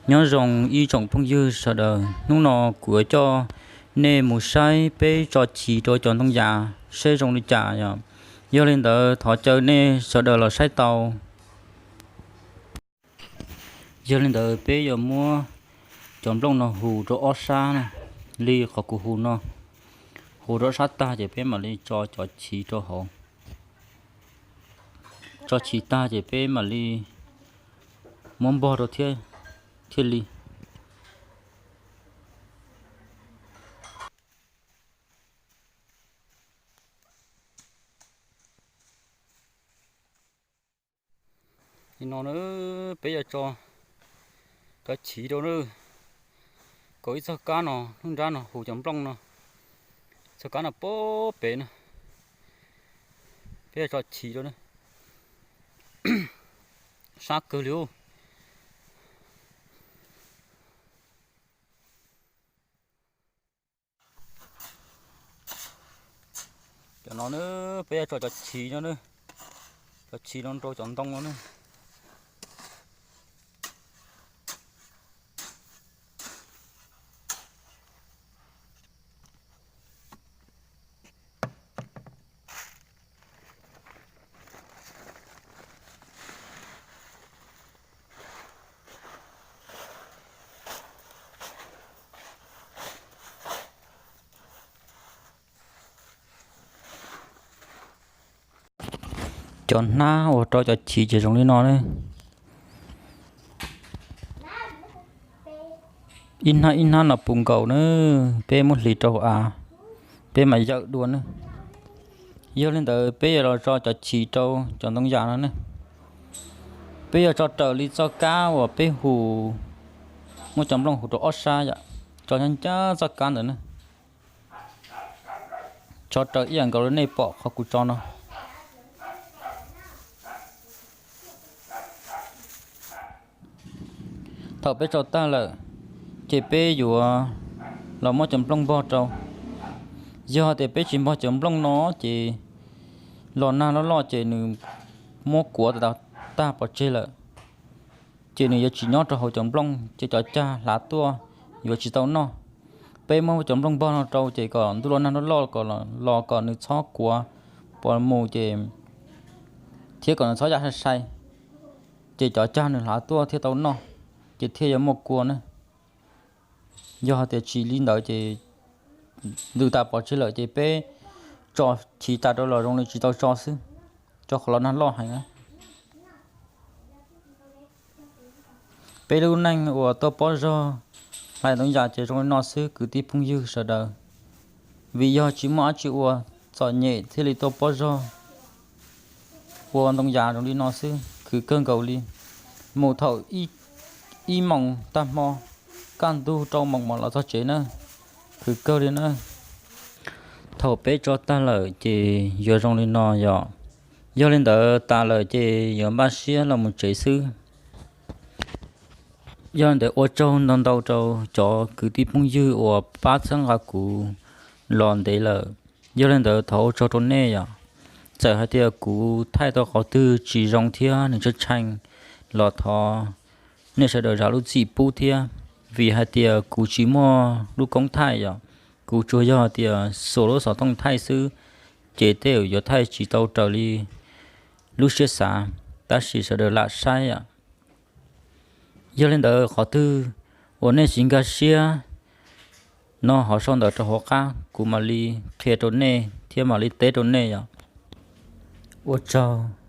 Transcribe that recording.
Nyob zoo ib tsoom phooj ywg sawv daws, hnub no kuv yuav coj nej mus saib peb tso chiv rau cov ntoo yas seb zoo li cas yom. Yog li ntawd thov caw nej sawv daws los saib tau. Yog li ntawd peb yuav muab cov nplooj no hu rau ob sab na, li qhov kuv hu no, hu rau ob sab tag ces peb mam li tso cov chiv rau hauv. Tso chiv tag ces peb mam li muab npog rau thiab, thiaj li. Li no na, peb yuav tso cov chiv rau na, kaus ib txoj kab no, lub nrab no hu cov nplooj no, txoj kab no pem na, peb yuav tso chiv rau na, sab kawg li. Cov no na, peb yuav tso cov chiv no na, cov chiv no rau cov ntoo no na. Cov hnab uas rau cov chiv ces zoo li no na. Ib hnab ib hnab no puv nkaus na, peb muab hliv rau hauv av, peb mam yawm dua na. Yog li ntawd peb yuav los tso cov chiv rau cov ntoo yas no ne. Peb yuav tso raws li txoj kab uas peb hu, muab cov nplooj hu rau ob sab yom, tso ncaj ncaj txoj kab ntawd ne. Tso raws ib yam nkaus li nej pom qhov kuv tso no. Thaum peb tso tag lawm, ces peb yuav los muab cov nplooj npog rau. Yog tias peb tsis npog cov nplooj no, ces los nag loj loj ces nws muab kuav tag pov tseg lawm, ces nws yuav tsis nyob rau hauv cov nplooj, ces cov cag hlav tuaj yuav tsis tau noj. Peb muab cov nplooj npog no rau ces kom ntuj los nag loj loj kom los kom nws txhob kuav pov mus ces, thiab kom nws txhob ya sai sai, ces cov cag nws hlav tuaj thiaj tau noj, ces thiaj yuav muaj kua ne. Yog hais tias tsis li ntawd ces ntws tas pov tseg lawm ces peb tso chiv tas rau los zoo li tsis tau tso xwb, rau qhov los nag loj heev na. Peb lub neej uas tuaj pob zog hlais ntoo yas ces zoo li no xwb kwv tij phooj ywg sawv daws. Vim yog tsis muaj dab tsi ua, txom nyem thiaj li tuaj pob zog ua ntoo yas zoo li no xwb, khwv kawg nkaus li. Mus thaum ib moos tag hmo, kaj ntug rau moos mam los txog tsev na, khwv kawg li na. Thaum peb tso tag lawm ces yuav zoo li no yom. Yog li ntawd tas lawm ces yuav npaj siab los mus tsev xwb. Yog li ntawd ua tsaug ntau ntau rau cov kwv tij phooj ywg uas pab txhawb nqa kuv los ntev lawm. Yog li ntawd thov ua tsaug rau nej yom. Txawm hais tias kuv thaij tau qhov twg tsis zoo thiab nws tshaib tsheej los thov nej sawv daws zam lub txim pub thiab, vim hais tias kuv tsis muaj lub koob thaij yom. Kuv tsuas yog tias xuas lub xov tooj thaij xwb, ces tej zaum yuav thaij tsis tau raws li lub siab xav, tab sis sawv daws lam saib yom. Yog li ntawd qhov twg uas nej tsis nkag siab no ho sau ntawv rau hauv qab, kuv mam li qhia rau nej thiab mam li teb rau nej yom. Ua tsaug.